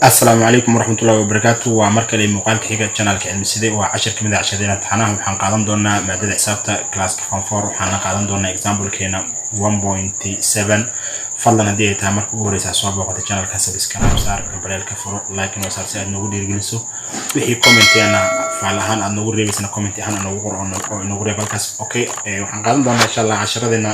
Asalaamu calaykum waraxmatullahi wabarakaatu. Waa mar kale muuqaalka xiga channelka Cilmiside. Waa cashir kamid ah casharadeen imtixaanaha. Waxaan qaadan doonaa maadada xisaabta, classka form four. Waxaana qaadan doonaa examplekeena 1.7. Fadlan, haddii ay tahay marka ugu horeysa soo booqatay channelka, subscribe saar, gambaleelka furo, like noo saar si aad noogu dhiirigeliso. Wixii commentiana faal ahaan aad noogu reebaysana, comment ahaan noogu qor oo inoogu reeb halkaas. Okay, waxaan qaadan doonaa insha Allah casharadeena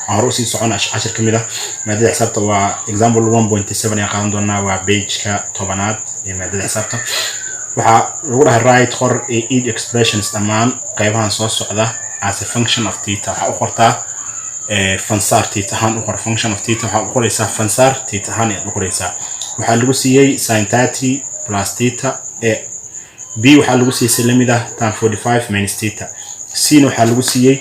aan hore usii socon. Cashir ka mid ah maadada xisaabta waa example 1.7 ayaan qaadan doonaa. Waa pageka 10aad ee maadada xisaabta. Waxaa lagu dhahay: write, qor, each expressions, dhammaan qeybahan soo socda, as a function of theta. Waxaa u qortaa fansaar theta ahaan u qor. Function of theta waxaa u qoraysaa fansaar theta ahaan ayaad u qoraysaa. Waxaa lagu siiyey sin 30 plus theta. A, B waxaa lagu siiyey si lamid ah tan 45 minus theta. C na waxaa lagu siiyey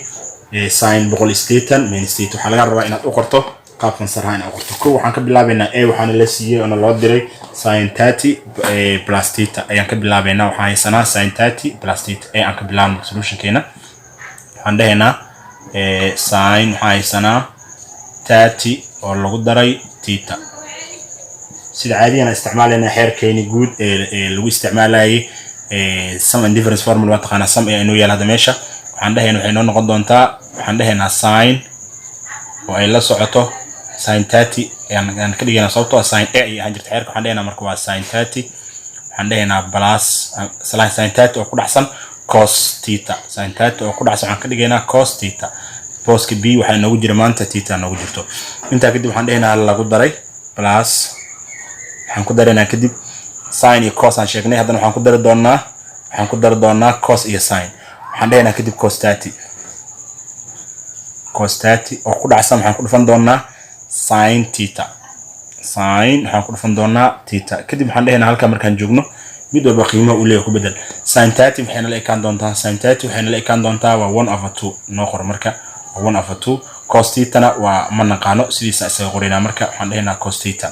sin 180 minus theta. Waxaa laga rabaa inaad u qorto qaab fansar ahaan inaad u qorto. Kow, waxaan ka bilaabaynaa A. Waxaana la siiyey oona loo diray sin 30 plus theta ayaan ka bilaabaynaa. Waxaan haysanaa sin 30 plus theta. A aan ka bilaabno solutionkeena. Waxaan dhahaynaa sin, waxaan haysanaa 30 oo lagu daray theta. Sida caadiyan isticmaalaynaa xeerkeeni guud ee lagu isticmaalayay sum and difference formula. Waa taqaanaa, sum ayaa inoo yaala hadda meesha. Waxaan dhahayna waxay noo noqon doontaa, waxaan dhahaynaa sin oo ay la socoto sin 30 ayaan ka dhigaynaa, sababtoo ah sin A ayay ahaan jirta xeerka. Waxaan dhahaynaa marka waa sin 30. Waxaan dhahaynaa plus sin 30 oo ku dhacsan cos theta. Sin 30 oo ku dhacsan waxaan ka dhigaynaa cos theta. Booska B waxaa inoogu jira maanta theta noogu jirto. Intaa kadib waxaan dhahaynaa lagu daray plus. Waxaan ku daraynaa kadib sin iyo cos aan sheegnay. Haddana waxaan ku dari doonaa cos iyo sin. Waxaan dhahaynaa kadib cos 30, cos 30 oo ku dhacsan waxaan ku dhufan doonaa sin theta. Sin waxaan ku dhufan doonaa theta. Kadib waxaan dhehaynaa, halkaa markaan joogno, mid walba qiimaha uu leeyahay ku bedel. Sin 30 waxayna la ekaan doontaa, sin 30 waxayna la ekaan doontaa waa 1/2. Noo qor marka, waa 1/2. Cos thetana waa ma naqaano, sidiisa isaga qoraynaa. Marka waxaan dhehaynaa cos theta.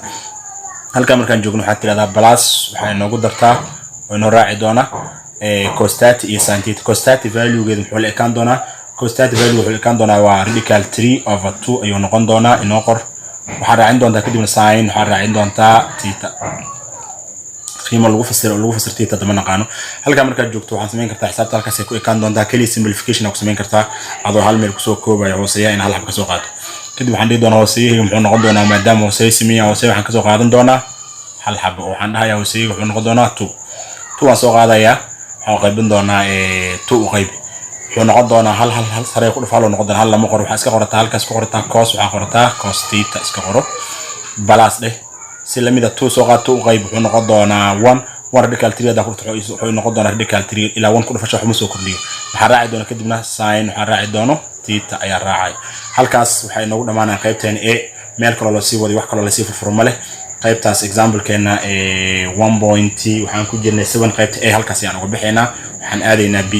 Halkaa markaan joogno waxaad tirahdaa plus. Waxay inoogu dartaa oo inoo raaci doona cos 30 iyo sin theta. Cos 30 valuegeedu muxuu la ekaan doonaa? Cos 30 value wuxuu la ekaan doonaa waa radical 3/2 ayuu noqon doonaa. Inoo qor. Waxaad raacin doontaa kadibna sin, waxaad raacin doontaa theta. Qiimo lagu fasiro, lagu fasir theta dama naqaano. Halkaa markaad joogto waxaan samayn kartaa, xisaabta halkaas ay ku ekaan doontaa. Keliya simplification aa ku samayn kartaa adoo hal meel kusoo koobaya hooseeya in hal xab kasoo qaato. Kadib waxaan dhihi doonaa hooseeyahayga muxuu noqon doonaa? Maadaama hooseeya sameeya, hooseeya waxaan kasoo qaadan doonaa hal xabo oo waxaan dhahayaa hooseeyahayga wuxuu noqon doonaa two. Two waan soo qaadayaa, waxaan qaybin doonaa two. U qaybi, wuxuu noqon doonaa hal. Hal hal sare ku dhuf, hal noqon doonaa. Hal lama qoro, waxaa iska qorataa halkaas ku qorataa cos. Waxaa qorataa cos theta, iska qoro, plus dheh. Si lamida two soo qaad, two u qayb, wuxuu noqon doonaa one. One radical three haddaa ku dhufto, wuxuu noqon doonaa radical three. Ilaa one ku dhufasho waxuma soo kordhiyo. Waxaa raaci doona kadibna sin, waxaa raaci doono theta ayaa raacay. Halkaas waxay noogu dhammaanayaan qaybteena A. Meel kaloo lasii waday, wax kaloo lasii furfuro ma leh qaybtaas. Examplekeena one point waxaan ku jirnay seven, qaybta A halkaas ayaan uga bixaynaa. Waxaan aadaynaa B.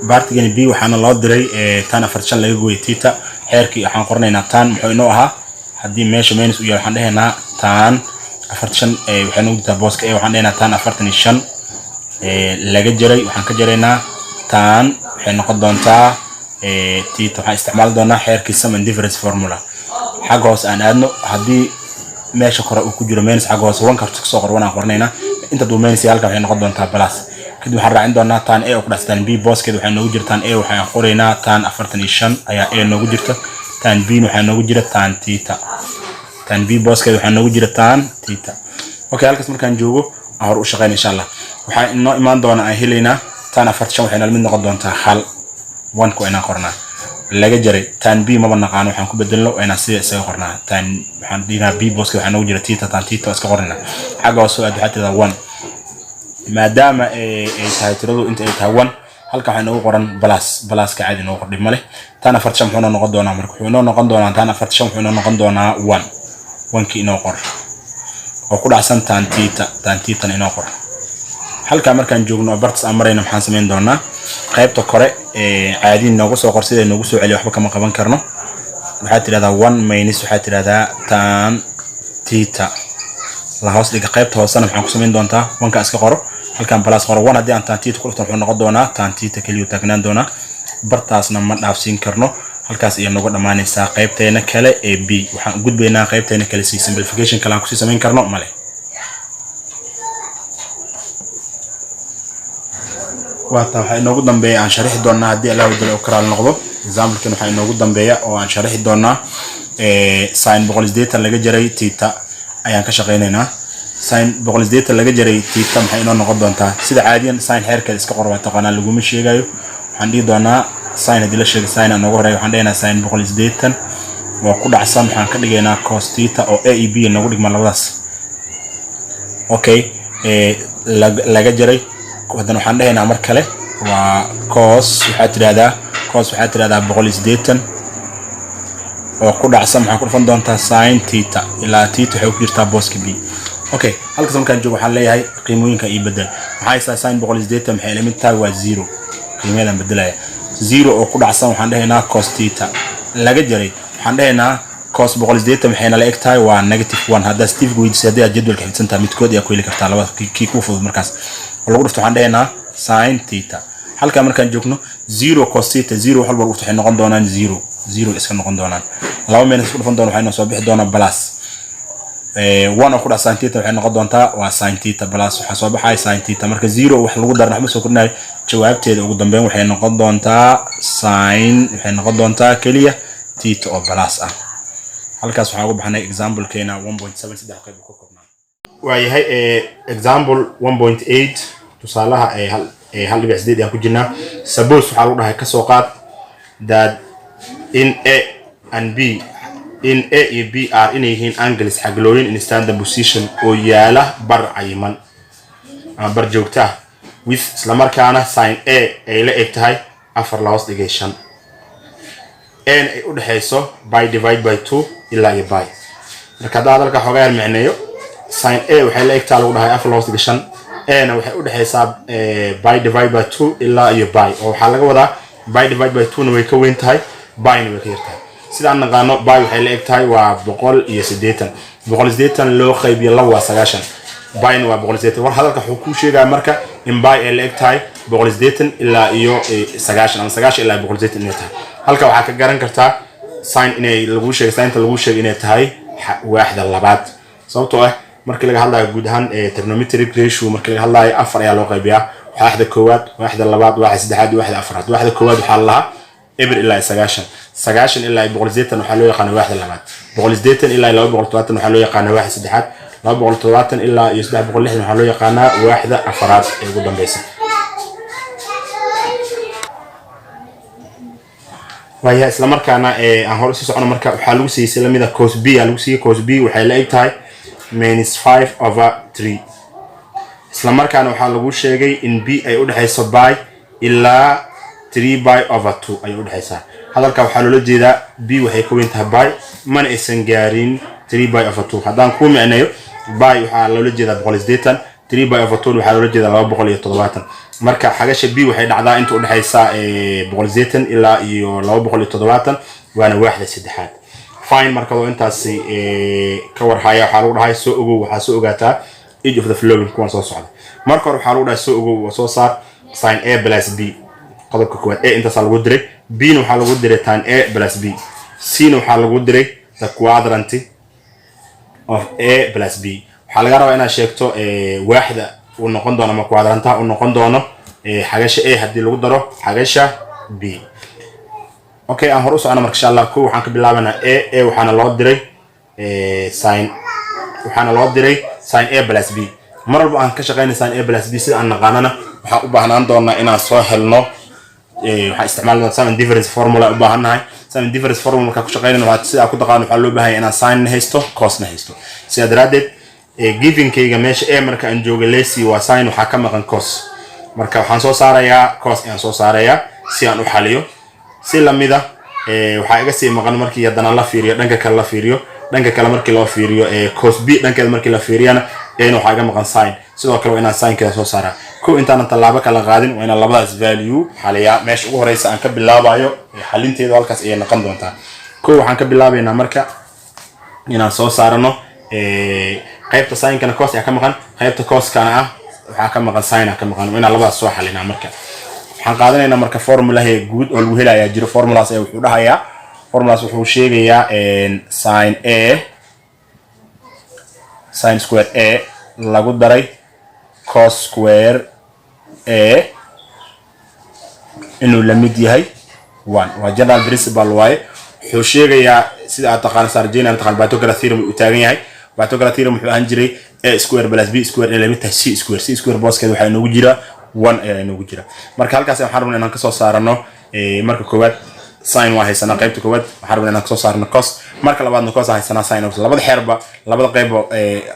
Partigani B waxaana loo diray tan 45 laga gooyay theta. Xeerkii waxaan qoranaynaa tan muxuu inoo ahaa? Haddii meesha minus u yahay, waxaan dhehaynaa tan 45 waxay noogu jirtaa booska A. Waxaan dhehaynaa tan 45 laga jaray, waxaan ka jaraynaa tan, waxay noqon doontaa theta. Waxaan isticmaali doonaa xeerkii sum and difference formula. Xagga hoose aan aadno. Haddii meesha kore uu ku jiro minus, xagga hoose one karto kasoo qor. One aan qoranaynaa. Inta duu minus yahay, halkan waxay noqon doontaa plus. Kadib waxaan raacin doonaa tan A oo ku dhacsan B. Booskeeda waxay noogu jirta tan A. Waxaan qoraynaa tan 45 ayaa A noogu jirta. Tan B waxaa noogu jira tan theta. Tan B booskeeda waxaa noogu jira tan theta. Okay, halkaas markaan joogo aan hore u shaqeyna insha Allah. Waxaa inoo imaan doona, aan helaynaa tan 45 waxay nala mid noqon doontaa hal. One ku inaan qornaa. Laga jaray tan B maba naqaano, waxaan ku bedelno waa inaan sida isaga qornaa. Tan waxaan dhihinaa B booska waxaa noogu jira theta, tan theta waa iska qornayna. Xagga hoose aad waxaa tirahdaa one. Maadaama ay tahay tiradu inta ay tahay one, halkan waxaa inoogu qoran plus. Pluska caadi inoogu qor, dhib ma leh. Tan 45 muxuu inoo noqon doonaa? Marka wuxuu inoo noqon doonaa tan 45 wuxuu inoo noqon doonaa one. Onekii inoo qor oo ku dhacsan tan theta. Tan thetana inoo qor. Halkaa markaan joogno oo bartas aan marayno, maxaan samayn doonaa? Qaybta kore caadi noogu soo qor, sida noogu soo celiya. Waxba kama qaban karno. Waxaad tidhahdaa one minus, waxaad tidhahdaa tan theta la hoos dhiga. Qaybta hoosena maxaan ku samayn doontaa? Oneka iska qoro, halkan plus qoro. One haddii aan tan theta ku dhufto, wuxuu noqon doonaa tan theta keliyu taagnaan doonaa. Bartaasna ma dhaafsiin karno. Halkaas ayaa nooga dhammaanaysaa qaybteena kale ee B. Waxaan u gudbaynaa qaybteena kale C. Simplification kale aan kusii samayn karno male. Waata waxaa inoogu dambeeya aan sharixi doonaa, haddii Allah wadala oo karaal noqdo, examplekan waxaa inoogu dambeeya oo aan sharixi doonaa sin 180 laga jaray theta ayaan ka shaqaynaynaa. Sin 180 laga jaray theta maxay inoo noqon doontaa? Sida caadiyan sin xeerkeeda iska qor, waa taqaanaa, laguma sheegayo. Waxaan dhihi doonaa sin haddii la sheego, sin aan nooga horeeya. Waxaan dhihaynaa sin 180 waa ku dhacsan, waxaan ka dhigaynaa cos theta oo a e b noogu dhigma labadaas. Okay, laga jaray. Haddana waxaan dhahaynaa mar kale waa cos, waxaad tidhahdaa cos, waxaad tidhahdaa 180 oo ku dhacsan, maxaa ku dhufan doontaa? Sin theta, ilaa theta waxay ku jirtaa booska b. Okay, halkaas markaan joogo waxaan leeyahay qiimooyinka ii bedel. Maxaa haysaa? Sin 180 maxay la mid tahay? Waa zero. Qiimadan bedelaya, zero oo ku dhacsan, waxaan dhahaynaa cos theta laga jaray, waxaan dhahaynaa cos 180 maxayna la eg tahay? Waa negative one. Haddaa Steve weydiisay, haddii aad jadwalka xifdsan tahay, midkood ayaa ku heli kartaa labada kii kuu fudud. Markaas oo lagu dhufto, waxaan dhahaynaa sin theta. Halkaa markaan joogno, zero cos theta, zero wax walba lagu dhufto waxay noqon doonaan zero, zero iska noqon doonaan. Laba minus isku dhufan doona, waxay noo soo bixi doonaa plus. One oo ku dhac sin theta waxay noqon doontaa waa sin theta, plus waxaa soo baxaya sin theta. Marka zero wax lagu daran waxma soo kordhinayo. Jawaabteeda ugu dambeyn waxay noqon doontaa sin, waxay noqon doontaa keliya theta oo plus ah. Halkaas waxaan uga baxnay examplekeena 1.7. Saddex qayb ka koobnaa waayahay. Example 1.8, tusaalaha ee 1.8 ayaan ku jirnaa. Suppose, waxaa lagu dhahay kasoo qaad, that in A and B, in A iyo B are, inay yihiin angles, xaglooyin, in standard position, oo yaala bar cayiman ama bar joogta ah, with, islamarkaana sin A ay la eg tahay afar la hoos dhigay shan, n ay u dhexayso pi divide by two ilaa iyo pi. Marka haddaa hadalka xoogaa yar micneeyo, sin A waxay la egtaa lagu dhahay afar la hoos dhigay shan, ana waxay u dhexaysaa pi divide by two ilaa iyo pi, oo waxaa laga wadaa pi divide by two na way ka weyn tahay, pi-na way ka yar tahay. Sida aan naqaano, pi waxay la eg tahay waa 180. 180 loo qaybiyo laba waa 90, pi-na waa 180. War hadalka wuxuu kuu sheegaya marka in pi ay la eg tahay 180 ilaa iyo 90 ama 90 ilaa 180 inay tahay. Halka waxaa ka garan kartaa sin inay lagu sheegay, sinta lagu sheegay inay tahay waaxda labaad, sababtoo ah markii laga hadlayo guud ahaan trigonometric ratio, markii laga hadlayo, afar ayaa loo qaybiyaa: waaxda koowaad, waaxda labaad, waaxda saddexaad iyo waaxda afraad. Waaxda koowaad waxaa la lahaa eber ilaa 90. 90 ilaa 180 waxaa loo yaqaana waaxda labaad. 180 ilaa 270 waxaa loo yaqaana waaxda saddexaad. 270 ilaa iyo 360 waxaa loo yaqaanaa waaxda afraad ee ugu dambeysa. Waaya, isla markaana aan hore usii socono. Marka waxaa lagu siiyey si lamida cos b aa lagu siiyey. Cos b waxay la eg tahay minus five over three. Isla markaana waxaa lagu sheegay in b ay udhexayso pi ilaa three pi over two ayay udhexaysaa. Hadalka waxaa loola jeedaa b waxay ka weyn tahay pi, mana aysan gaarin three pi over two. Haddaan kuu micneeyo, pi waxaa loola jeedaa 180, three pi over two waxaa loola jeedaa 270. Marka xagasha b waxay dhacdaa inta udhexaysa 180 ilaa iyo 270, waana waaxda saddexaad. Fine. Marka oo intaasi ka warhaya, waxaa lagu dhahay soo ogow, waxaa soo ogaataa each of the following, kuwan soo socda. Marka hore waxaa lagu dhahay soo ogow oo soo saar sin a plus b. Qodobka koowaad a intaasaa lagu diray, b na waxaa lagu diray tan a plus b, c na waxaa lagu diray the quadrant of a plus b. Waxaa laga rabaa inaad sheegto waaxda uu noqon doono ama quadrantaha uu noqon doono xagasha a haddii lagu daro xagasha b. Okay, aan hor u socno. Marka insha Allah ko waxaan ka bilaabanaa a. A waxaana loo diray sin, waxaana loo diray sin a plus b. Mar walba aan ka shaqeynay sin a plus b, sida aan naqaanana, waxaan u baahnaan doonaa inaan soo helno, waxaan isticmaali doonaa sum and difference formula u baahannahay. Sum and difference formula markaan ku shaqeynayno, waxaa sida ku taqaano, waxaa loo baahan yahay inaan sin haysto, cosna haysto. Sidaa daraaddeed givenkayga meesha a marka aan jooga lesi waa sin, waxaa ka maqan cos. Marka waxaan soo saarayaa cos ayaan soo saarayaa si aan u xaliyo. Si lamida waxaa iga sii maqan, markii haddana la fiiriyo dhanka kale, la fiiriyo dhanka kale, markii loo fiiriyo cos b dhankeeda markii la fiiriyana, ana waxaa iga maqan sin. Sidoo kale waa inaan sinkeeda soo saaraa. Kow, intaanan tallaabo kala qaadin, waa inaan labadaas value xaliyaa. Meesha ugu horeysa aan ka bilaabayo xalinteedu halkaas ayay noqon doontaa. Kow, waxaan ka bilaabaynaa marka inaan soo saarano qaybta sinkana cos ayaa ka maqan, qaybta coskana ah waxaa ka maqan sin ka maqan. Waa inaan labadaas soo xalinaa. Marka waxaan qaadanaynaa marka formulahe guud oo lagu helayaa jiro. Formulaas ayaa wuxuu dhahayaa Formulaas wuxuu sheegayaa sin A, sin square A lagu daray cos square A inuu la mid yahay one. Waa general principle waaye. Wuxuu sheegayaa, sida aad taqaano, sarjina taqaan, Pythagoras theorem uu taagan yahay. Pythagoras theorem wuxuu ahaan jiray a square plus b square inay la mid tahay c square. C square booskeeda waxaa inoogu jira one ayaa inoogu jira. Marka halkaas waxaan rabnaa inaan kasoo saarano. Marka koowaad sin waa haysanaa. Qaybta koowaad waxaan rabnaa inaan kasoo saarno cos. Marka labaadna cos haysanaa, sin labada xeerba, labada qaybba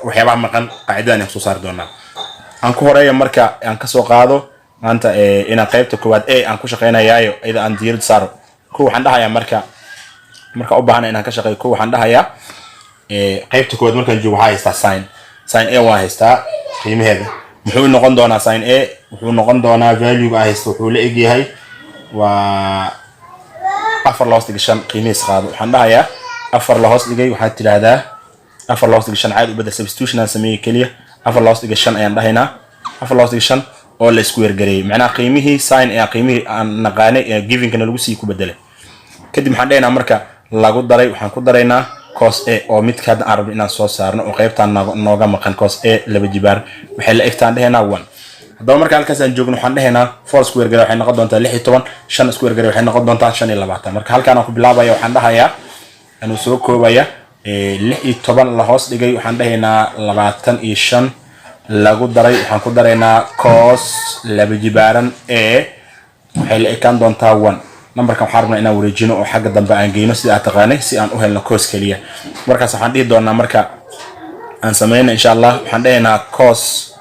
waxyaabaha maqan qaacidadan ayaan kusoo saari doonaa. Aan ku horeeya marka aan kasoo qaado maanta inaan qaybta koowaad a aan ku shaqeynayaayo, iyada aan diirad saaro. Ko waxaan dhahayaa, marka u baahana inaan ka shaqeeyo, ko waxaan dhahayaa qaybta koowaad markaan joogo waxaa haystaa sin. Sin A waan haystaa. Qiimaheeda muxuu noqon doonaa? Sin A wuxuu noqon doonaa, valuega aan haysto wuxuu la egyahay waa afar la hoos dhigay shan. Qiimihiis qaado. Waxaan dhahayaa afar la hoos dhigay, waxaad tidhaahdaa afar la hoos dhigay shan. Caadi u bedel, substitution aan sameeyey keliya. Afar la hoos dhigay shan ayaan dhahaynaa. Afar la hoos dhigay shan oo la isku weergareeyey, macnaha qiimihii sin ayaa qiimihii aan naqaanay ee givenkana lagu sii ku bedelay. Kadib waxaan dhahaynaa marka lagu daray, waxaan ku daraynaa cos A oo midka hadda aan rabno inaan soo saarno oo qaybtaan nooga maqan. Cos A laba jibaar waxay la egtaan dhahaynaa one. Haddaba marka halkaas aan joogno, waxaan dhahaynaa four square gare waxay noqon doontaa 16, shan square gare waxay noqon doontaa 25. Marka halkaan aan ku bilaabaya, waxaan dhahayaa anuu soo koobaya, 16 la hoos dhigay, waxaan dhahaynaa 25 lagu daray, waxaan ku daraynaa cos laba jibaaran A waxay la ekaan doontaa one. Numberkan waxaan rabnaa inaan wareejino oo xagga dambe aan geyno, sida aad taqaanay, si aan u helno cos keliya. Markaas waxaan dhihi doonaa, marka aan sameyna insha Allah, waxaan dhahaynaa cos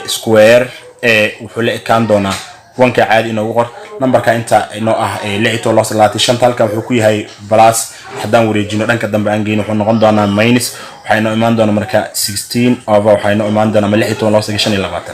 square A wuxuu la ekaan doonaa wanka. Caadi inoogu qor numberka inta inoo ah 16 loos 25. Halkan wuxuu ku yahay plus, haddaan wareejino dhanka dambe aan geyno wuxuu noqon doonaa minus. Waxaa inoo imaan doona marka 16 over, waxaa inoo imaan doona ama 16 loos 25.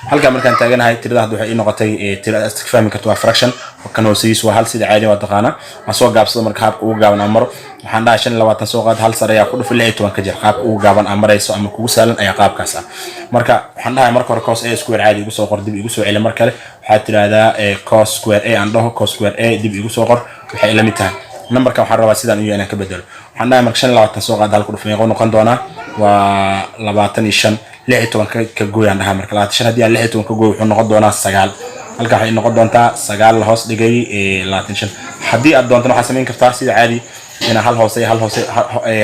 Halkan markaan taaganahay, tirada hadda waxay ii noqotay tira aad fahmi karto, waa fraction. Kan hooseyiis waa hal, sida caadi waa taqaanaa. Waan soo gaabsado marka habka ugu gaaban aan maro. Waxaan dhahay 25 soo qaad, hal sare ayaa ku dhufi, 16 ka jir. Qaabka ugu gaaban aan marayso ama kugu sahlan ayaa qaabkaas ah. Marka waxaan dhahay marka hore cos A square caadi igu soo qor, dib igu soo celi. Mar kale waxaad tidhaahdaa cos square A aan dhaho, cos square A dib igu soo qor. Waxay ila mid tahay numberkan. Waxaan rabaa sidaan u yahay inaan ka bedelo. Waxaan dhahay marka 25 soo qaad, hal ku dhuf. Meequu noqon doonaa? Waa 25. 16 ka gooyaan dhahaa. Marka 25 haddii aan 16 ka gooy, wuxuu noqon doonaa sagaal. Halka waxay noqon doontaa sagaal la hoos dhigay 25. Haddii aad doontana, waxaad samayn kartaa sida caadi inaa hal hoose, hal hoose,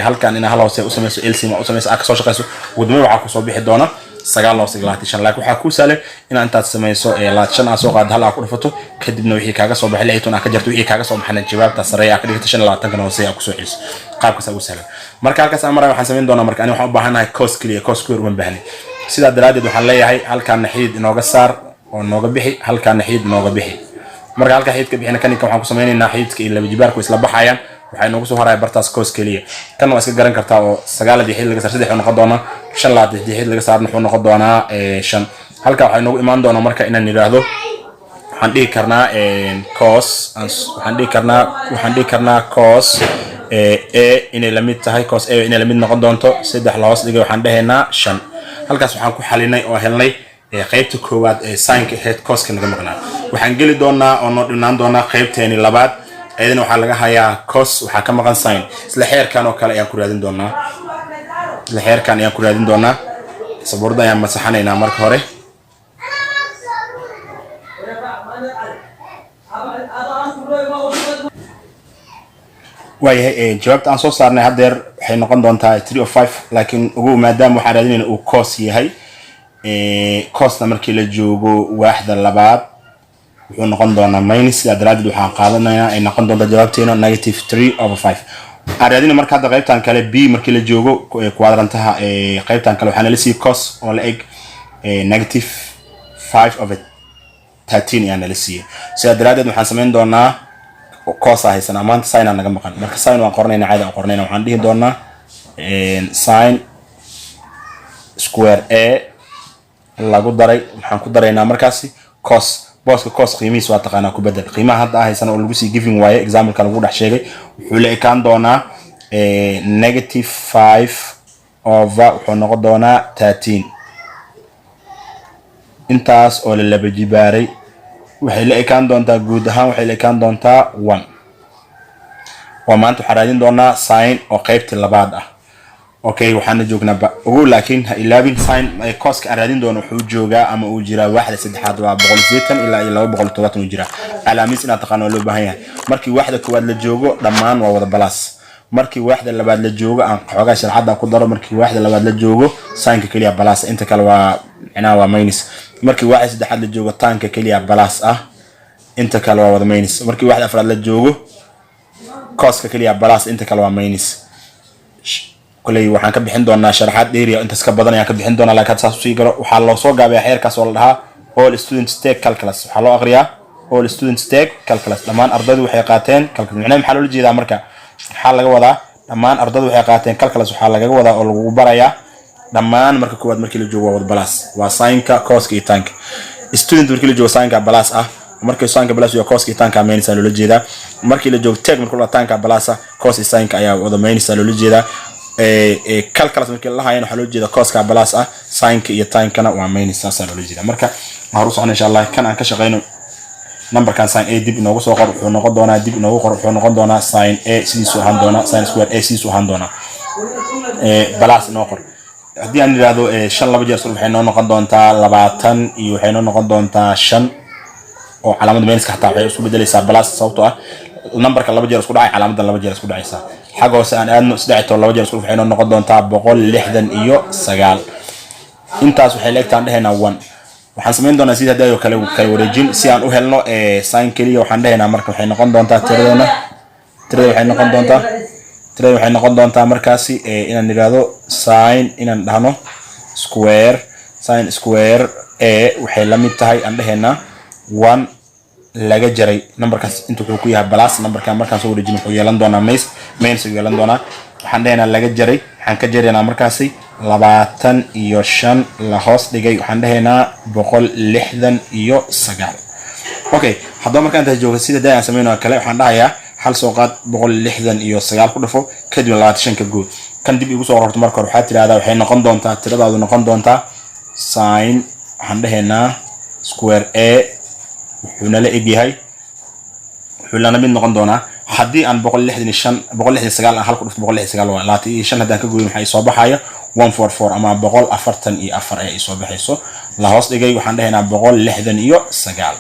halkan inaa hal hoose u samayso, LCM u samayso, aad kasoo shaqeyso. Ugu dambeyn waxaa kusoo bixi doona sagaal hoos dhigay 25. Laakiin waxaa kuu sahlan inaa intaad samayso 25 aad soo qaado, hal aad ku dhufato, kadibna wixii kaaga soo baxay 16 aad ka jarto, wixii kaaga soo baxayna jawaabta sareeya aad ka dhigto, 25-kana hoose aad kusoo celiso. Qaabkaas ugu sahlan. Marka halkaas aan maraya, waxaan samayn doonaa marka ani waxaan u baahanahay cos keliya, cos square uma baahnay. Sidaa daraaddeed waxaan leeyahay halkaana xidid inooga saar oo nooga bixi, halkaana xidid inooga bixi. Marka halka xididka bixina, kaninka waxaan ku sameynaynaa xididka iyo laba jibaarku isla baxayaan. Waxay noogu soo haraya bartaas cos keliya. Kan waa iska garan kartaa oo sagaal haddii xidid laga saar saddex wuxuu noqon doonaa shan, labaatan haddii xidid laga saarna wuxuu noqon doonaa shan. Halka waxay noogu imaan doonaa marka inaan yidhaahdo, waxaan dhihi karnaa cos, waxaan dhihi karnaa cos A inay la mid tahay, cos A inay la mid noqon doonto saddex la hoos dhigay, waxaan dhahaynaa shan. Halkaas waxaan ku xalinay oo helnay qaybta koowaad ee sinka ahayd, coska naga maqnaa. Waxaan geli doonaa oo noo dhinaan doonaa qaybteeni labaad. Ayadana waxaa laga hayaa cos, waxaa ka maqan sin. Isla xeerkan oo kale ayaan ku raadin doonaa, isla xeerkan ayaan ku raadin doonaa. Sabuurada ayaan masaxanaynaa marka hore. Waayahay, jawaabta aan soo saarnay haddeer waxay noqon doontaa 3 of 5. Laakiin ugu maadaama waxaan raadinayna uu cos yahay, cosna markii la joogo waaxda labaad wuxuu noqon doonaa minus. Sidaa daraaddeed waxaan qaadanaynaa ay noqon doontaa jawaabteena negative 3 over 5. Aan raadina marka hadda qaybtan kale, B markii la joogo, quadrantaha qaybtan kale, waxaa nala siiyey cos oo la eg negative 5 over 13 ayaa nala siiyey. Sidaa daraaddeed waxaan samayn doonaa, cos aa haysanaa maanta, sin aa naga maqan. Marka sin waan qoranayna, caadi aan qoranayna. Waxaan dhihi doonaa sin square A lagu daray, waxaan ku daraynaa markaasi cos. Booska cos qiimihiis waa taqaanaa, ku bedel qiimaha hadda ah haysana oo lagu sii giving waaye. Exampleka lagu dhex sheegay wuxuu la ekaan doonaa negative five over, wuxuu noqon doonaa 13. Intaas oo la laba jibaaray waxay la ekaan doontaa, guud ahaan waxay la ekaan doontaa one. Oo maanta waxaan raadin doonaa sin oo qaybtii labaad ah. Okay, waxaana joognaa ogow, laakiin ha ilaabin, sin coska aan raadin doono wuxuu joogaa ama uu jiraa waaxda saddexaad, waa 180 ilaa iyo 270 uu jiraa. Calaamiis inaad taqaano waa loo baahan yahay. Markii waaxda koowaad la joogo, dhammaan waa wada plus. Markii waaxda labaad la joogo, aan xoogaa sharxadda ku daro, markii waaxda labaad la joogo, sinka keliya plus, inta kale waa micnaha waa minus. Markii waaxda saddexaad la joogo, tanka keliya plus ah, inta kale waa wada minus. Markii waaxda afraad la joogo, coska keliya plus, inta kale waa minus. Koley waxaan ka bixin doonaa sharaxaad dheeriya, intaas ka badan ayaan ka bixin doonaa, laakiin hadda saas usii galo. Waxaa loo soo gaabiyaa xeerkaas oo la dhahaa "all students take calculus". Waxaa loo aqriyaa "all students take calculus", dhammaan ardaydu waxay qaateen calculus. Macnaheed maxaa loola jeedaa? Marka maxaa laga wadaa dhammaan ardaydu waxay qaateen calculus? Waxaa lagaga wadaa oo lagu barayaa, dhammaan marka koowaad markii la joogo waa wada plus, waa sinka, coska iyo tanka. Student markii la joogo, sinka plus ah. Markii sinka plus iyo coska iyo tanka minus loola jeedaa. Markii la joogo take, markii la tanka plus ah, cos iyo sinka ayaa wada minus loola jeedaa. Calculus markii la lahayana, waxaa loo jeedaa coska plus ah, sinka iyo tankana waa minus, saasaa loola jeedaa. Marka waxaan u socona, insha Allah, kan aan ka shaqeyno. Numberkan sin a dib inoogu soo qor, wuxuu noqon doonaa, dib inoogu qor, wuxuu noqon doonaa sin a sidiisu ahaan doonaa, sin square a sidiisu ahaan doonaa, plus inoo qor. Haddii aan yidhaahdo shan laba jeer waxay noo noqon doontaa 20 iyo waxay noo noqon doontaa shan, oo calaamada minuska xataa waxay isku bedelaysaa plus, sababtoo ah numberka laba jeer isku dhacay, calaamadan laba jeer isku dhacaysaa. Xagga hoose aan aadno. 13 laba jeer isku waxay noo noqon doontaa 169. Intaas waxay leegtaan dhehaynaa one. Waxaan samayn doonaa sidii hadda oo kale, kala wareejin si aan u helno sin keliya. Waxaan dhehaynaa marka waxay noqon doontaa tiradeena, tirada waxay noqon doontaa markaasi inaan yidhaahdo sin, inaan dhahno square, sin square a waxay la mid tahay, aan dhehaynaa, one laga jaray numberkaas. Inta wuxuu ku yahay plus. Numberkan markaan soo wareejin wuxuu yeelan doonaa minus, minus ayuu yeelan doonaa. Waxaan dhehaynaa laga jaray, waxaan ka jaraynaa markaasi 25 la hoos dhigay, waxaan dhehaynaa 169. Okay, haddaba markaan intaas joogo, sida daa aan sameyn oo kale, waxaan dhahayaa hal soo qaad, 169 ku dhufo, kadibna 25 ka good. Kan dib igu soo qorto. Marka hore waxaad tidhahdaa waxay noqon doontaa tiradaadu noqon doontaa sin, waxaan dhehaynaa, square a wuxuu nala egyahay, wuxuu lana mid noqon doonaa, haddii aan 165, 169 aan hal ku dhufto, 169 waa 25. Haddaan ka gooyin, waxaa soo baxaya 144 ama 144 ayaa isoo baxayso. La hoos dhigay, waxaan dhehaynaa 169.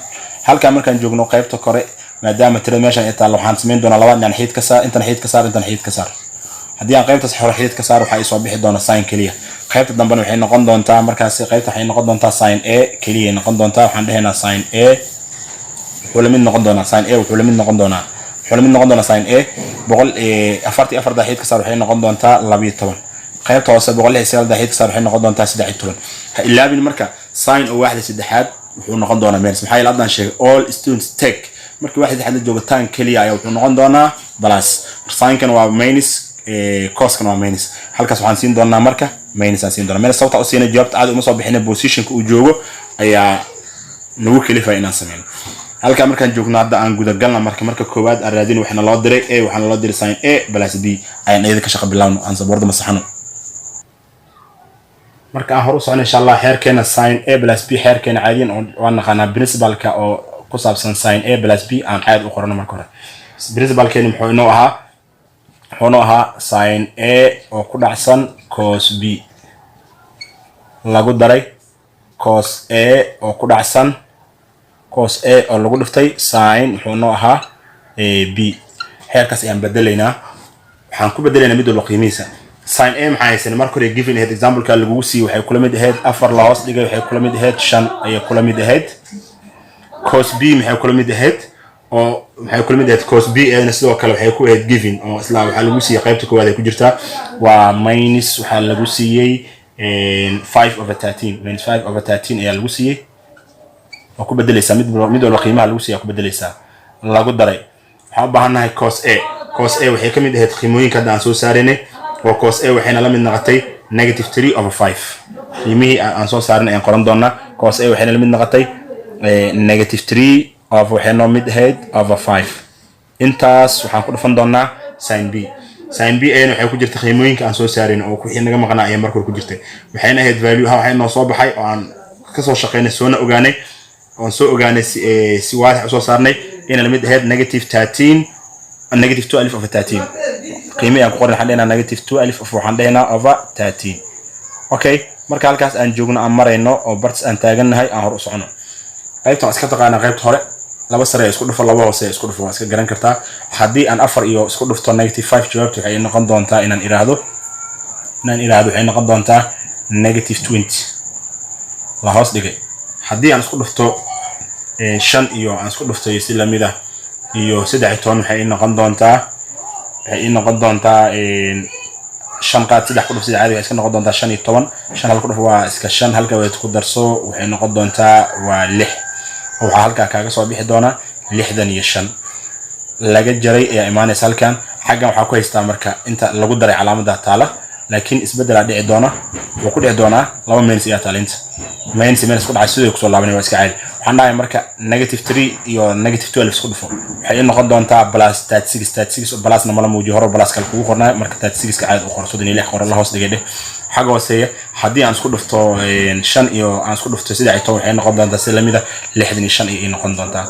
Halkaa markaan joogno, qaybta kore, maadaama tirada meeshan ay taallo, waxaan samayn doonaa laba dhinac xidid ka saar, intan xidid ka saar, intan xidid ka saar. Haddii aan qaybtaas hore xidid ka saar, waxaa isoo bixi doona sin keliya. Qaybta dambena waxay noqon doontaa markaasi, qaybta waxay noqon doontaa sin a keliya ay noqon doontaa. Waxaan dhehaynaa sin a wuxuu la mid noqon doonaa, sin a wuxuu la mid noqon doonaa, wuxuu la mid noqon doonaa sin a 144 daa xidid ka saar, waxay noqon doontaa 12. Qaybta hoose 169 daa xidid ka saar, waxay noqon doontaa 13. Ha ilaabin marka, sin oo waaxda saddexaad wuxuu noqon doonaa minus. Maxaa yeele haddaan sheegay "all students take", markii waaxda saddexaad la joogo, tan keliya ayaa wuxuu noqon doonaa plus. Sinkan waa minus, coskan waa minus. Halkaas waxaan siin doonaa marka minus aan siin doonaa. Minus sababta u siinay, jawaabta caadi uma soo bixina, positionka uu joogo ayaa nagu kalifaya inaan sameyno. Halkaa markaan joogno, hadda aan gudagalna. Marka koowaad aan raadin waxaana loo diray a, waxaana loo diray sin a plus b. Ayaan iyada ka shaqa bilaawno, aan sabuurada masaxano. Marka aan hor u socno, insha Allah, xeerkeena sin a plus b, xeerkeena caadiyan waan naqaanaa. Principalka oo ku saabsan sin a plus b aan caadi u qorano. Marka hore principalkeeni muxuu inoo ahaa? Wuxuu inoo ahaa sin a oo ku dhacsan cos b lagu daray cos a oo ku dhacsan cos a oo lagu dhiftay sin, muxuu inoo ahaa, b. Xeerkaas ayaan bedelaynaa. Waxaan ku bedelaynaa mid walba qiimihiisa. Sin a maxaa haysan marka hore? Given ahayd, exampleka lagugu siiyey, waxay kula mid ahayd afar la hoos dhigay, waxay kula mid ahayd shan ayay kula mid ahayd. Cos b maxay kula mid ahayd? Oo maxay kula mid ahayd cos b? Eedna sidoo kale waxay ku ahayd given, oo isla waxaa lagu siiyey qaybta koowaad ay ku jirtaa, waa minus, waxaa lagu siiyey 5 over 13, minus 5 over 13 ayaa lagu siiyey. Waa ku bedeleysaa mid walba qiimaha lagu siiya ku bedeleysaa. Lagu daray, waxaan u baahannahay cos a. Cos a waxay ka mid ahayd qiimooyinka hadda aan soo saaraynay, oo cos a waxayna la mid noqotay negative 3 over 5. Qiimihii aan soo saarin ayaan qoran doonaa. Cos a waxayna la mid noqotay negative three over, waxay noo mid ahayd, over five. Intaas waxaan ku dhufan doonaa sin b. Sin b ayana waxay ku jirta qiimooyinka aan soo saarin, oo wixii naga maqnaa ayaa marka hore ku jirtay. Waxayna ahayd value ahaan waxay noo soo baxay oo aan kasoo shaqeynay, soona ogaanay, oon soo ogaanay, si waadix usoo saarnay, inay lamid ahayd negative 13 Negative 12 over 13 qiimi aan ku qorin. Waxaan dhehnaa negative 12 of, waxaan dhehnaa, over 13. Okay, marka halkaas aan joogno, aan marayno oo barts aan taagannahay, aan hor u socono. Qaybtan waa iska taqaanaa. Qaybta hore laba sare isku dhufo, laba hoose isku dhufo, waa iska garan kartaa. Haddii aan afar iyo isku dhufto negative 5, jawaabta waxay noqon doontaa inaan iraahdo waxay noqon doontaa negative 20 la hoos dhigay. Haddii aan isku dhufto shan iyo aan isku dhufto iyo si lamid ah iyo 13, waxay ii noqon doontaa shan qaad, saddex ku dhuf sida caadiga, iska noqon doontaa 15. Shan hal ku dhuf waa iska shan, halka waad ku darso, waxay noqon doontaa waa lix. Waxaa halkaa kaaga soo bixi doona 65 laga jaray ayaa imaanaysa halkan. Xaggan waxaa ku haystaa marka inta lagu daray calaamada taala, laakiin isbedelaa dhici doona. Wuu ku dhici doonaa, laba minus ayaa taala, inta minus minus ku dhacay, sidoo kusoo laabanay, waa iska caadi. Waxaan dhahay marka negative 3 iyo negative 12 isku dhufo, waxay ii noqon doontaa plus 36. 36 plusna mala muujiyo, hore plus kale kugu qornaa. Marka 36 ka caadi u qoro, 36 qoro, la hoos dhigay dheh. Xagga hooseeya haddii aan isku dhufto shan iyo aan isku dhufto 13, waxay noqon doontaa si lamid ah 65 ay ii noqon doontaa.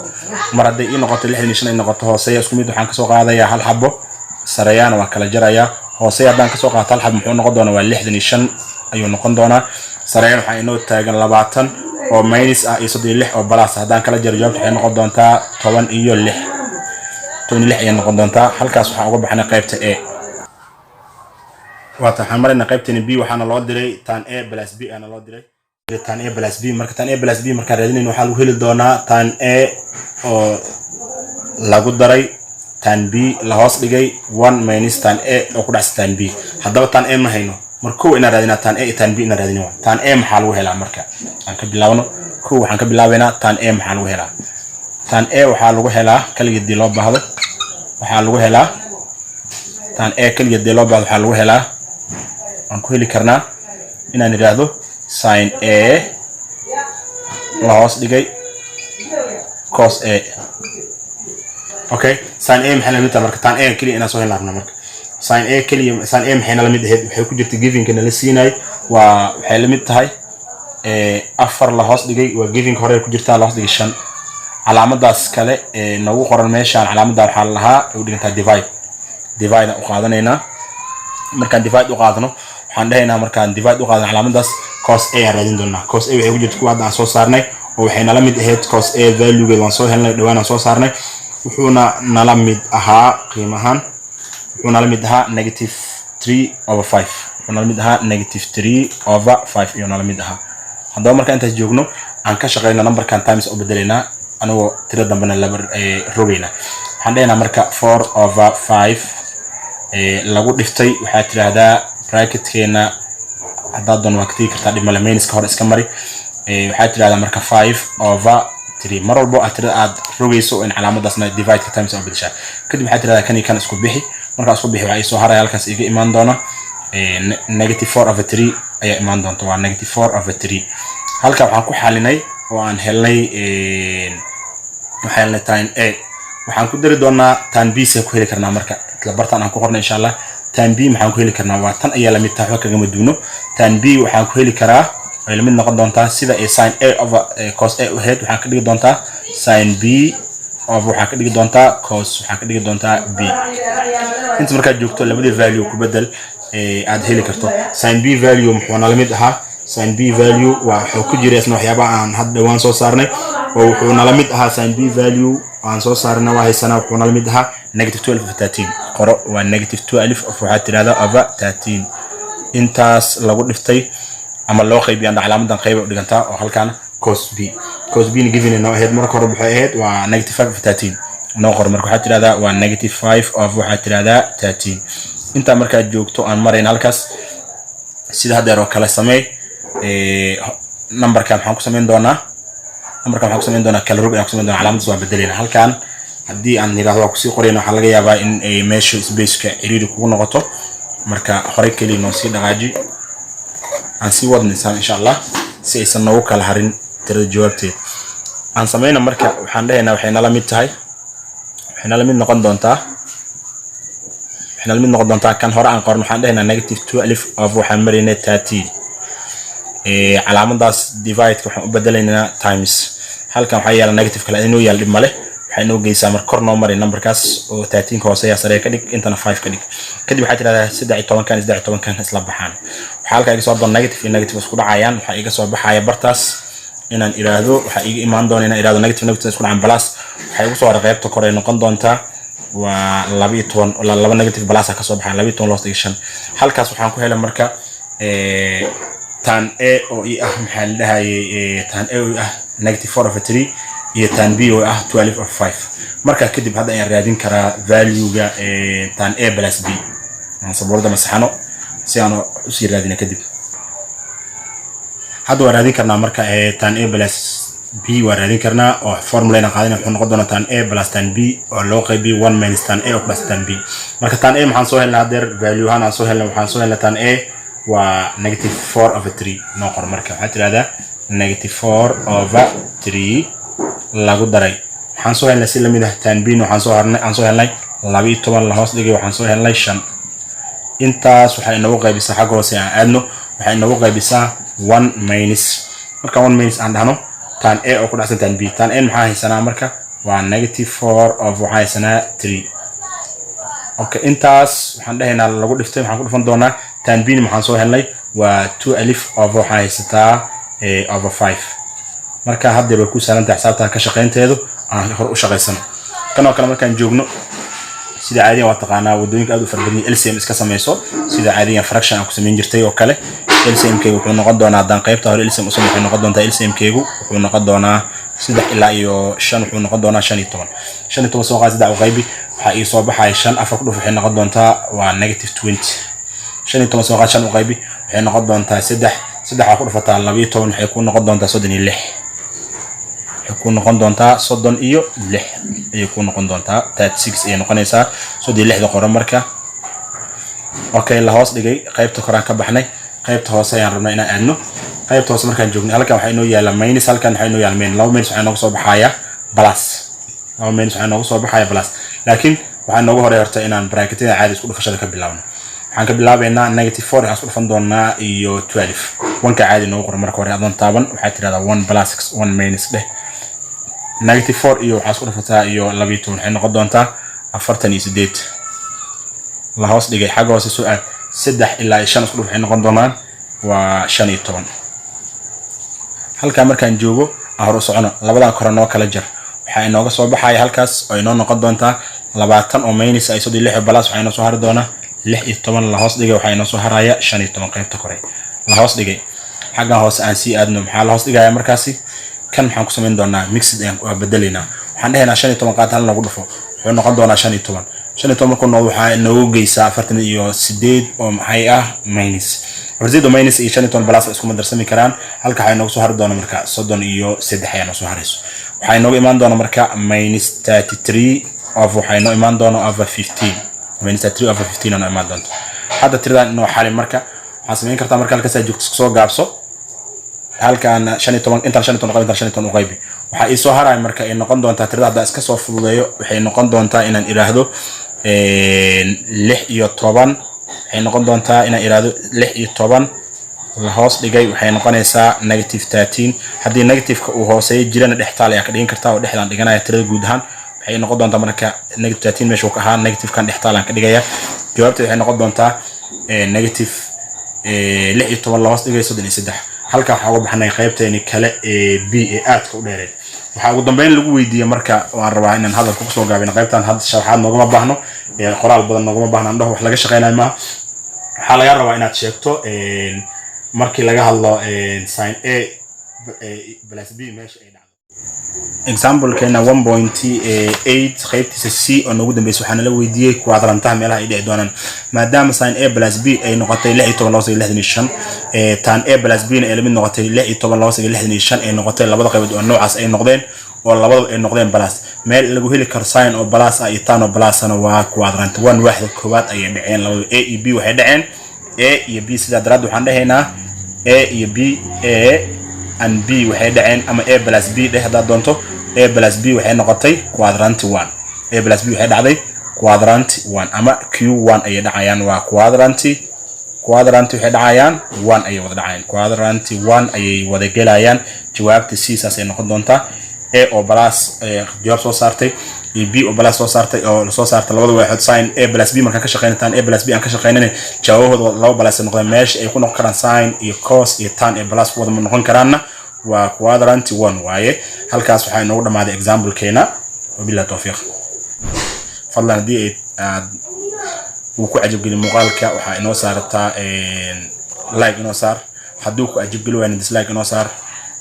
Mar hadday ii noqoto 65 ay noqoto, hooseeya isku mid waxaan kasoo qaadayaa hal xabo, sareeyaana waan kala jarayaa. Hooseeya haddaan kasoo qaato hal xabo, muxuu noqon doonaa? Waa 65 ayuu noqon doonaa. Sareeyana waxaa inoo taagan 20 oo minus ah iyo 36 oo plus. Haddaan kala jaro, jawaabta waxay noqon doontaa 16. 16 ayay noqon doontaa. Halkaas waxaan uga baxnay qaybta A. Waata waxaan maraynaa qaybtani B. Waxaana loo diray tan A plus B aana loo diray, tan A plus B. Marka tan A plus B markaan raadinayno, waxaa lagu heli doonaa tan A oo lagu daray tan B la hoos dhigay one minus tan A oo ku dhacsa tan B. Haddaba tan A ma hayno. Marka kow inaan raadinaa tan A iyo tan B inaan raadina. Tan A maxaa lagu helaa? Marka aan ka bilaabno, kow waxaan ka bilaabaynaa tan A maxaa lagu helaa. Tan A waxaa lagu helaa kaligeed dii loo baahdo, waxaa lagu helaa tan A kaligeed dii loo baahdo, waxaa lagu helaa, waan ku heli karnaa inaan idhaahdo sin A la hoos dhigay cos A. Okay, sin A maxay lamid tahay? Marka tan A keliya inaan soo helna rabnaa. Marka sin A keliya, sin A maxay nala mid ahayd? Waxay ku jirta givenka nala siinay, waa waxay la mid tahay afar la hoos dhigay, waa givenka hore ku jirtaa, la hoos dhigay shan. Calaamadaas kale ee noogu qoran meeshaan, calaamadda waxaa la lahaa ay u dhigantaa divide. Divide aan u qaadanaynaa. Markaan divide u qaadano, waxaan dhahaynaa, markaan divide u qaadano calaamadaas, cos A aan raadin doonaa. Cos A waxay ku jirta kuwa hadda aan soo saarnay oo waxay nala mid ahayd cos A valuegeed waan soo helnay, dhawaan aan soo saarnay. Wuxuuna nala mid ahaa qiimahaan, wuxuu nala mid ahaa negative 3 over 5. Wuxuu nala mid ahaa negative 3 over 5 iyuu nala mid ahaa. Haddaba markaan intaas joogno, aan ka shaqeyno numberkan times u bedelaynaa, anigoo tiro dambena laba rogaynaa. Waxaan dhahaynaa marka 4 over 5 lagu dhiftay, waxaad tidhaahdaa bracketkeena haddaad doon waa ka tegi kartaa, dhib male, minuska hore iska mari. Waxaad tidhahdaa marka 5 over 3. Mar walbo aad tirada aad rogayso, in calaamadaasna divide-ka times u bedeshaa. Kadib waxaad tidhahdaa kan iyo kan isku bixi. Markaa isku bixi, waxaa ii soo haraya halkaas iga imaan doona negative 4 over 3 ayaa imaan doonta, waa negative 4 over 3. Halka waxaan ku xalinay oo aan helnay, waxaan helnay tan A. Waxaan ku dari doonaa tan B. See ku heli karnaa? Marka isla bartaan aan ku qornay, insha Allah. Tan B maxaan ku heli karnaa? Waa tan ayaa lamid tahay, waxba kagama duuno. Tan B waxaan ku heli karaa, way lamid noqon doontaa sida ay sin A over cos A ahayd, waxaan ka dhigi doontaa sin B over, waxaa ka dhigi doontaa cos, waxaa ka dhigi doontaa B. Inta markaad joogto, labadii value ku bedel aad heli karto. Sin B value muxuu nala mid ahaa? Sin B value waa wuxuu ku jiray isna waxyaabaha aan hadda dhawaan soo saarnay oo wuxuu nala mid ahaa sin B value aan soo saarnay, waa haysanaa. Wuxuu nala mid ahaa negative 12 over 13. Qoro, waa negative 12 of, waxaad tirahdaa, over 13. Intaas lagu dhiftay ama loo qaybiyo, anda calaamadan qayba u dhigantaa oo halkaana cos B. Cos B na given noo ahayd marka hore, waxay ahayd waa negative 5 over 13. Noo qor marka, waxaad tirahdaa waa negative 5 of, waxaad tirahdaa, 13. Intaa markaad joogto, aan marayn halkaas, sida haddeer oo kale sameey. Numberkan maxaan ku samayn doonaa? Numberkan waxaan ku samayn doonaa kala rog ayaan ku samayn doonaa. Calaamadaas waa bedelayna. Halkan haddii aan yidhahdo waa kusii qorayna, waxaa laga yaabaa in ay meesha spaceka ciriiri kugu noqoto. Marka horey keliya noo sii dhaqaaji, aan sii wadna insaan, insha Allah, si aysan noogu kala harin tirada jawaabteed aan samayna. Marka waxaan dhahaynaa waxay nala mid tahay, waxay nala mid noqon doontaa, waxay nala mid noqon doontaa kan hore aan qoran. Waxaan dhahaynaa negative 12 of, waxaan maraynay 13. Calaamadaas divide-ka waxaan u bedelaynaa times. Halkan waxaa yaala negative kale inuu yaala, dhib male. Waxaa Waxay noo geysaa marka kor noo mari numberkaas oo 13ka hooseeya saree ka dhig, intana 5 ka dhig. Kadib waxaa tidhahdaa 13kan, 13kan isla baxaan. Waxaa halkaa iga soo doona negative iyo negative isku dhacayaan. Waxaa iga soo baxaya bartaas inaan iraahdo, waxaa iga imaan doona inaan iraahdo negative negative isku dhacaan, plus. Waxay igu soo haray qaybta kore ay noqon doontaa waa 12, laba negative plus ka soo baxaya, 12 loos dhigay 5. Halkaas waxaan ku helay marka tan A oo i ah, maxaa la dhahayay, tan A oo i ah negative 4 over 3 iyo tan B oo ah 12 over 5. Markaa kadib hadda ayaan raadin karaa valuega tan A plus B. Aan sabuurada masaxano si aan usii raadina. Kadib hadda waa raadin karnaa marka tan A plus B waa raadin karnaa oo formula inaan qaadina wuxuu noqon doonaa tan A plus tan B oo loo qaybiyo 1 minus tan A oo plus tan B. Marka tan A maxaan soo helnaa haddeer? Value ahaan aan soo helnay, waxaan soo helnay tan A waa negative 4 over 3. Noo qor marka, waxaad tidhahdaa negative 4 over 3 lagu daray. Waxaan soo helnay si lamid ah tan B waxaan soo harnay, aan soo helnay 12 la hoos dhigay, waxaan soo helnay 5. Intaas waxay inoogu qaybisaa, xagga hoose aan aadno, waxay inoogu qaybisaa 1 minus. Marka 1 minus aan dhahno tan A oo ku dhacsan tan B. Tan A maxaa haysanaa marka? Waa negative 4 of waxaa haysanaa 3. Okay, intaas waxaan dhahaynaa lagu dhiftay, waxaan ku dhufan doonaa tan B. Maxaan soo helnay? Waa 12 over waxaa haysataa over 5. Marka hadda bay ku sahlan tahay xisaabta ka shaqaynteedu. Aan hor u shaqaysano. Kan oo kale markaan joogno, sida caadiyan waa taqaanaa wadooyinka aad u fara badan, LCM iska samayso sida caadiyan fraction aan ku samayn jirtay oo kale. LCM kaygu wuxuu noqon doonaa, haddaan qaybta hore LCM usamo, wuxuu noqon doontaa LCM kaygu wuxuu noqon doonaa 3 ilaa iyo 5, wuxuu noqon doonaa 15. 15 soo qaad, 3 u qaybi, waxaa ii soo baxaya 5. 4 ku dhuf waxay noqon doontaa waa negative 20. 15 soo qaad, 5 u qaybi, waxay noqon doontaa 3. 3 waxaa ku dhufataa 12, waxay ku noqon doontaa 36. Waxay ku noqon doontaa 36 ayay ku noqon doontaa, 36 ayay noqonaysaa. 36da qoran marka. Okay, la hoos dhigay, qaybta koraan ka baxnay, qaybta hoose ayaan rabnaa inaan aadno. Qaybta hoose markaan joogno, halkan waxaa inoo yaala minus, halkan waxaa inoo yaala minus. Laba minus waxaa inooga soo baxaya plus, laba minus waxaa inooga soo baxaya plus. Laakiin waxaa inooga horey horta inaan bracketyada caadi isku dhufashada ka bilaabno. Waxaan ka bilaabaynaa negative 4 waxaan isku dhufan doonaa iyo 12. Wanka caadi inoogu qoran marka hore adoon taaban. Waxaa tirahdaa 1 plus 1 minus dheh. Negative 4 iyo waxaa isku dhufataa iyo 12, waxay noqon doontaa 48. La hoos dhigay, xagga hoose soo aad. 3 ilaa iyo 5 isku dhuf waxay noqon doonaan waa 15. Halkaa markaan joogo aan hor u socono. Labadan kore noo kala jar. Waxaa inooga soo baxaya halkaas oo inoo noqon doontaa 20 oo minus ay 36 plus. Waxaa inoo soo hari doonaa 16 la hoos dhigay, waxaa inoo soo haraya 15 qaybta kore. La hoos dhigay, xaggan hoose aan sii aadno. Maxaa la hoos dhigaya markaasi? Kan maxaan ku samayn doonaa? Mixed ayaan bedelaynaa. Waxaan dhehaynaa 15 qaad, hal noogu dhufo, wuxuu noqon doonaa 15. 15 markuu noqdo waxaa inoogu geysaa 48 oo maxay ah? Minus. 48 oo minus iyo 15 plus iskuma darsami karaan. Halka waxaa inoogu soo hari doona marka 33 ayaa noo soo harayso. Waxaa inoogu imaan doona marka minus 33 of, waxaa inoo imaan doona over 15, minus 33 over 15 oo imaan doonto. Hadda tiradan inoo xali. Marka waxaa samayn kartaa marka halkaas aad joogto soo gaabso. Halkaan 15, intaan 15 qayb, intaan 15 u qaybi. Waxaa ii soo haraya marka ay noqon doontaa tirada haddaan iska soo fududeeyo, waxay noqon doontaa inaan iraahdo 16. Waxay noqon doontaa inaan iraahdo 16 la hoos dhigay, waxay noqonaysaa negative 13. Haddii negativeka uu hooseeyo jirana, dhextaal ayaa ka dhigan kartaa oo dhexdaan dhiganaya. Tirada guud ahaan waxay noqon doontaa marka negative 13 meesha uu ka ahaa, negativekan dhextaalaan ka dhigaya. Jawaabteed waxay noqon doontaa negative 16 la hoos dhigay 33. Halkaa waxaa uga baxnay qaybteeni kale ee B ee aadka u dheereed. Waxaa ugu dambeyn lagu weydiiyey marka, waan rabaa inaan hadalka kusoo gaabino qaybtan. Hadda sharaxaad noogama baahno, qoraal badan noogama baahno, aan dhaho wax laga shaqeynayo maaha. Waxaa laga rabaa inaad sheegto markii laga hadlo sin A plus B meesha ay dhacdo. Examplekeena 1.8 qaybtiisa C oo noogu dambeysa, waxaa nala weydiiyey quadrantaha meelaha ay dhici doonaan, maadaama sin A plus B ay noqotay 16 loo 65, tan A plus B na ay lamid noqotay 16 loo 65 ay noqotay. Labada qaybood oo noocaas ay noqdeen oo labadaba ay noqdeen plus, meel lagu heli karo sin oo plus ah iyo tan oo plusana waa quadrant one, waaxda koowaad ayay dhaceen labadaba. A iyo B waxay dhaceen, A iyo B. Sidaa daraaddeed waxaan dhahaynaa A iyo B, A and B waxay dhaceen, ama A plus B dheh haddaad doonto. A plus B waxay noqotay quadrant one. A plus B waxay dhacday quadrant one ama Q1 ayay dhacayaan. Waa quadrant waxay dhacayaan one ayay wada dhacayaan, quadrant one ayay wada gelayaan. Jawaabta C saas ay noqon doontaa. A oo plus jawaab soo saartay iyo B oo plus soo saartay oo soo saartay labada waaxood sin A plus B markaan ka shaqeynay, tan A plus B aan ka shaqeynana, jawaabahooda laba plus ay noqdeen. Meesha ay ku noqon karaan sin iyo cos iyo tan ee plus ku wada noqon karaanna waa quadrant one waaye. Halkaas waxaa inoogu dhamaaday example-keena. Wabillahi tawfiiq. Fadlan, haddii ay aad uu ku cajabgelin muuqaalka, waxaa inoo saartaa like inoo saar. Hadduu ku cajabgeli waayna, dislike inoo saar.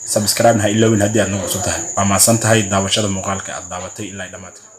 Subscribe ha iloowin haddii aad nagu cusub tahay. Waa mahadsan tahay daawashada muuqaalka aad daawatay ilaa dhammaadka.